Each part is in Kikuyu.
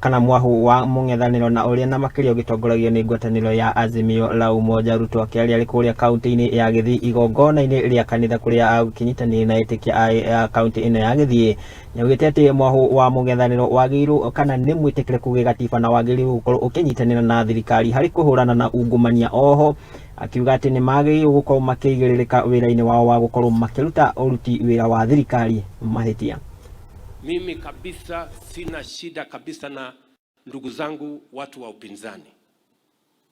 Kana mwahu wa mũng'ethanĩro na ũrĩa na makĩria ũgĩtongoragio nĩ ngwatanĩro ya Azimio la Umoja. Ruto akĩaria arĩ kũrĩa kaunti-inĩ ya Gĩthii igongona-inĩ rĩa kanitha kũrĩa agũkĩnyitanĩire na etĩkia a kaunti ĩno ya Gĩthii, nĩaugĩte atĩ mwahu wa mũng'ethanĩro wagĩrĩirwo kana nĩ mwĩtĩkĩrĩku gĩgatiba na wagĩrĩirwo gũkorwo ũkĩnyitanĩra na thirikari harĩ kũhũrana na ungumania. Oho akiuga atĩ nĩ magĩrĩirwo gũkorwo makĩigĩrĩrĩka wĩra-inĩ wao wa gũkorwo makĩruta ũruti wĩra wa thirikari mahĩtia. Mimi kabisa sina shida kabisa na ndugu zangu watu wa upinzani.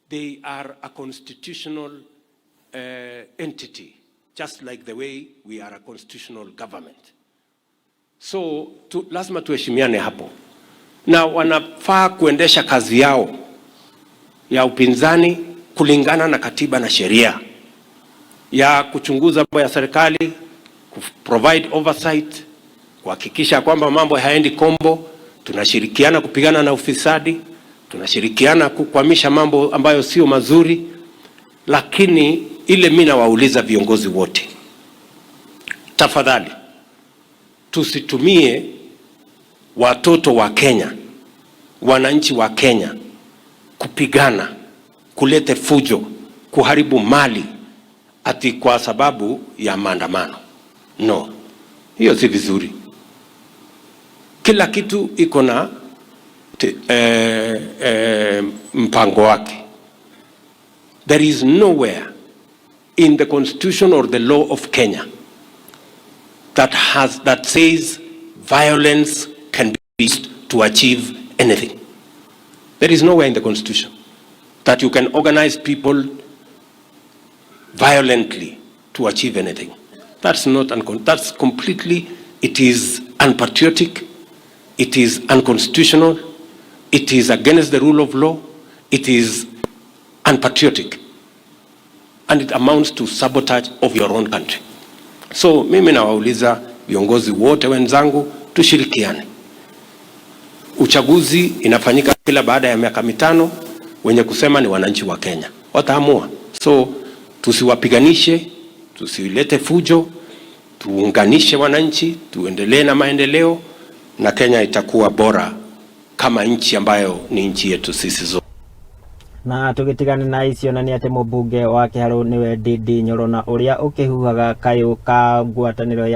They are a constitutional entity, just like the way we are a constitutional government. So lazima tuheshimiane hapo, na wanafaa kuendesha kazi yao ya upinzani kulingana na katiba na sheria ya kuchunguza mambo ya serikali, provide oversight, kuhakikisha kwamba mambo hayaendi kombo. Tunashirikiana kupigana na ufisadi, tunashirikiana kukwamisha mambo ambayo sio mazuri, lakini ile mimi nawauliza viongozi wote, tafadhali tusitumie watoto wa Kenya, wananchi wa Kenya kupigana, kulete fujo, kuharibu mali ati kwa sababu ya maandamano. No, hiyo si vizuri. Kila kitu iko na mpango wake. There is nowhere in the constitution or the law of Kenya that says violence can be used to achieve anything. There is nowhere in the constitution that you can organize people violently to achieve anything. That's not that's completely, it is unpatriotic, it is unconstitutional, it is against the rule of law, it is unpatriotic, and it amounts to sabotage of your own country. So mimi nawauliza viongozi wote wenzangu, tushirikiane. Uchaguzi inafanyika kila baada ya miaka 5, wenye kusema ni wananchi wa Kenya wataamua. So tusiwapiganishe, tusilete fujo, tuunganishe wananchi, tuendelee na maendeleo na Kenya itakuwa bora kama nchi ambayo ni nchi yetu sisi zote. Na tũgĩtigana na icio na nĩ atĩ mũmbunge wa Kĩharũ nĩwe Ndindi Nyoro na ũrĩa ũkĩhuhaga kayũ ka ngwatanĩro ya